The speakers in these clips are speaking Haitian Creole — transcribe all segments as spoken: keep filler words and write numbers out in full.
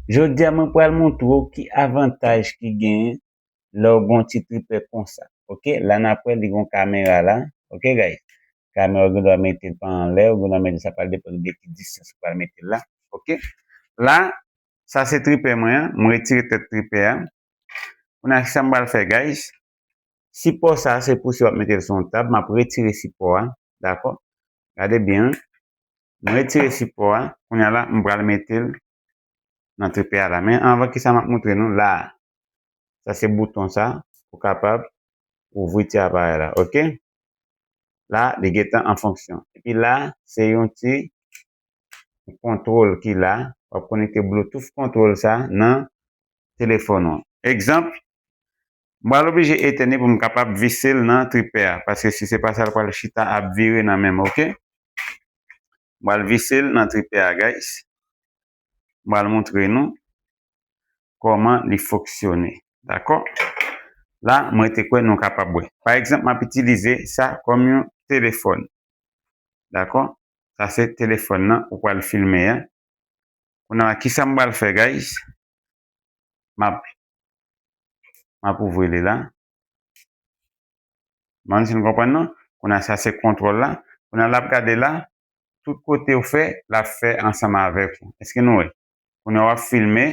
Jodi a mwen pral montre w ki avantaj ki genyen lè w gen yon ti tripè konsa. Ok, la n ap wè li gen yon kamera la. Ok, guys. Kamera w gen dwa mete l pa anlè, w gen dwa mete l, sa pral depann de ki distans ou pral mete l la. Ok. La, sa se tripè mwen an. Mwen retire tèt tripè a. Kounye a, kisa m pral fè, guys? Sipò sa, se pou si w ap mete l sou yon tab, m ap retire sipò a. Dakò? Gade byen. Mwen retire sipò a. Kounye a la, m pral mete l nan tripè a la. Men anvan, kisa m ap montre nou la a? Sa se bouton sa pou kapab ouvri ti aparèy la. Ok? La, li gentan an fonksyon. Epi la, se yon ti kontwòl ki la. W ap konekte Bluetooth kontwòl sa nan telefòn ou. Egzanp, m pral oblije etèn li pou m kapab vise l nan tripè a. Paske si se pa sa, l pral chita ap vire nan men m, ok? M pral vise l nan tripè a, guys. M pral montre nou kòman li fonksyone. Dakò? La, mwen te kwè nou kapab wè. Pa egzanp, m ap itilize sa kòm yon telefòn. Dakò? Sa se telefòn nan ou pral filme a. Kounye a, kisa m pral fè, guys? M ap, m ap ouvri li la. Mwen si n konprann non. Kounye a, sa se kontwòl la. Kounye a, l ap gade la. Tout kote w fè, l ap fè ansanm avèk ou. Èske nou wè? Kounye a, w ap filme.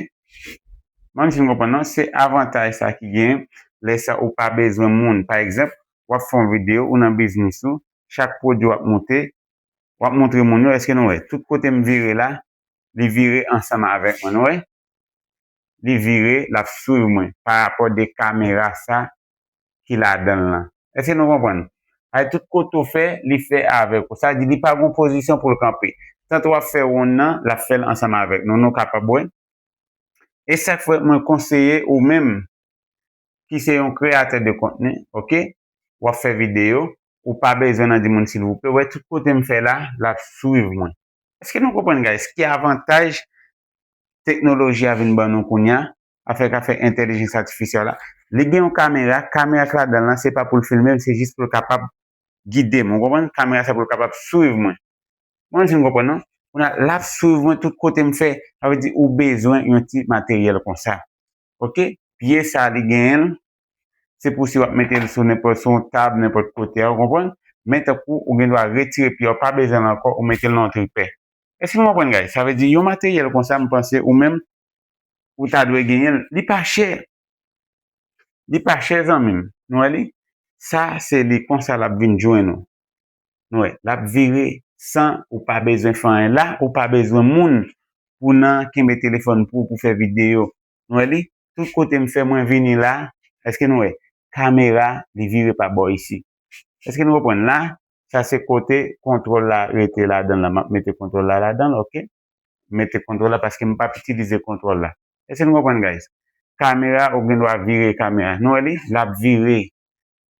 Mwen si n konprann non. Se avantaj sa ki gen lè sa ou pa bezwen moun. Pa egzanp, w ap fè yon videyo, ou nan biznis ou, chak pwodui w ap monte, w ap montre moun yo, èske nou wè? Tout kote m vire la, li vire ansanm avèk mwen, nou wè? Li vire, l ap swiv mwen pa rapò de kamera sa ki ladan l lan. Èske nou konprann? Ay, tout kote w fè, li fè avèk ou. Sa di li pa gon pozisyon pou l kanpe. Tanto w ap fè wonn nan, l ap fè l ansanm avèk nou. Nou kapab wè. E sa k fè mwen konseye ou menm ki se yon kreyatè de kontni, ok? W ap fè videyo, ou pa bezwen nan di moun silvouplè. Ou wè tout kote m fè la, l ap swiv mwen. Èske nou konprann, guys? Ki avantaj teknoloji a vin ban nou kounye a, afè k afè entèlijans atifisyèl la? Li gen yon kamera, kamera k ladan l lan, se pa pou l filme m, se jis pou l kapab gide m. Ou konprann? Kamera sa pou l kapab swiv mwen. Mwen si n konprann non. Kounye a, l ap swiv mwen tout kote m fè. Sa vle di ou bezwen yon ti materyèl konsa. Ok? Pye sa li genyen l. Se pou si w ap mete l sou nenpòt, sou yon tab, nenpòt kote a, ou konprann? Men tankou ou gen dwa retire pye a, ou pa bezwen l ankò, ou mete l nan yon tripè. Èske nou konprann, guys? Sa vle di yon materyèl konsa, m panse ou menm, ou ta dwe genyen l. Li pa chè. Li pa chè, zanmi m. Nou wè li? Sa se li konsa l ap vin jwenn ou. Nou wè, l ap vire san ou pa bezwen fè anyen. La, ou pa bezwen moun pou nan kenbe telefòn pou ou pou fè videyo. Nou wè li? Tout kote m fè mwen vini la, èske nou wè? Kamera, li vire pa bò isi. Èske nou konprann la? Sa se kote kontwòl la rete ladan l la. M ap mete kontwòl la ladan l, ok? M mete kontwòl la paske m p ap itilize kontwòl la. Èske nou konprann, guys? Kamera, ou gen dwa vire kamera. Nou wè li? L ap vire.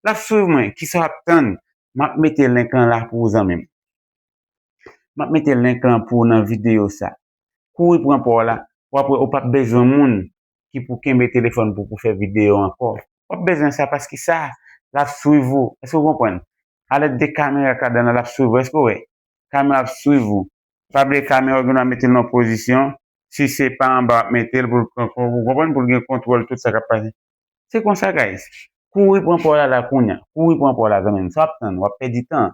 L ap swiv mwen. Kisa w ap tann? M ap mete link lan la pou ou, zanmi m. M ap mete link lan pou ou nan videyo sa. Kouri pran pa w la. W ap wè ou p ap bezwen moun ki pou kenbe telefòn pou, pou fè videyo ankò. W ap bezwen sa paske sa, l ap swiv ou. Èske w konprann? Alèd de kamera k ladan l, l ap swiv ou. Èske w wè? Kamera ap swiv ou. Pa bliye kamera w gen dwa mete l nan pozisyon. Si se pa anba w ap mete l pou l, pou, pou, ou konprann, pou l gen kontwòl tout sa k ap pase. Se konsa, guys. Kouri pran pa w la la kounye a. Kouri pran pa w la, zanmi m. Sa w ap tann, w ap pèdi tan.